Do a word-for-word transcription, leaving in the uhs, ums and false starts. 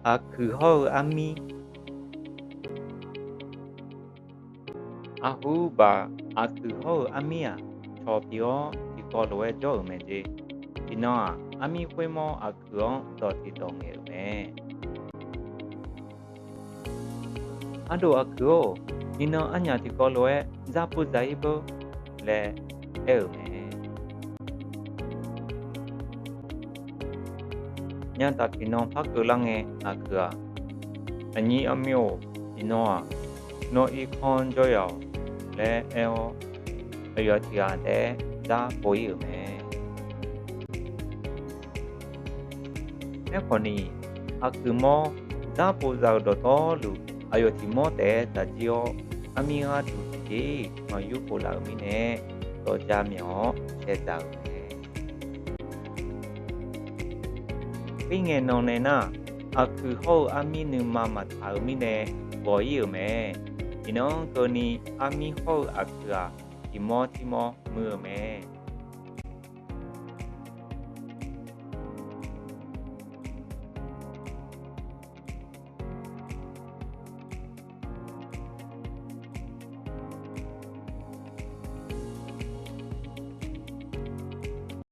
Aqkuiq hawr-eu armir. Aqhurbaq aqkuiq hawr-eu armir-aq, cawq pyeuf-awr tiqkawv lof-aer jawr-euq mae jeq. Tiqnan-aq, armir khoermawr aqkuiq-anr dawq tiq dawq ngaeq-euq mae. Ardov aqkuiq-or, iqnan arnyaf tiqkawv lof-aer dzarpov dzaq-ir beur laer aer-euq mae. Nyataf tiqnan par keuvlar ngae aqkuiq-aq, Aqnyir armir-or, iqnan-aq, nawr irkanr jawryaq-awq laer aer-awr, aqyawf tiq ghaq taef-aer dzarpov-ir-euq mae. Aerkhawf ni, aqkuiq mawr dzarpov dzaq-euq dawqtawvluf aqyawf tiq mawr taef-aer dzaq jir-awr, armir gharduq tiqjeq-iq maqyur khof laf-euq mirnae, dawqja myaq-awr caevdzaq-euq mae. Khoerngae nan nae nar, aqkuiq hawr-eu armir nuima maqtsaq-euq mirnae ghawq-ir-euq mae. Iqnan keuvni, armir hawr-eu aqkuiq-aq, tiq mawr tir mawr muiq-euq mae.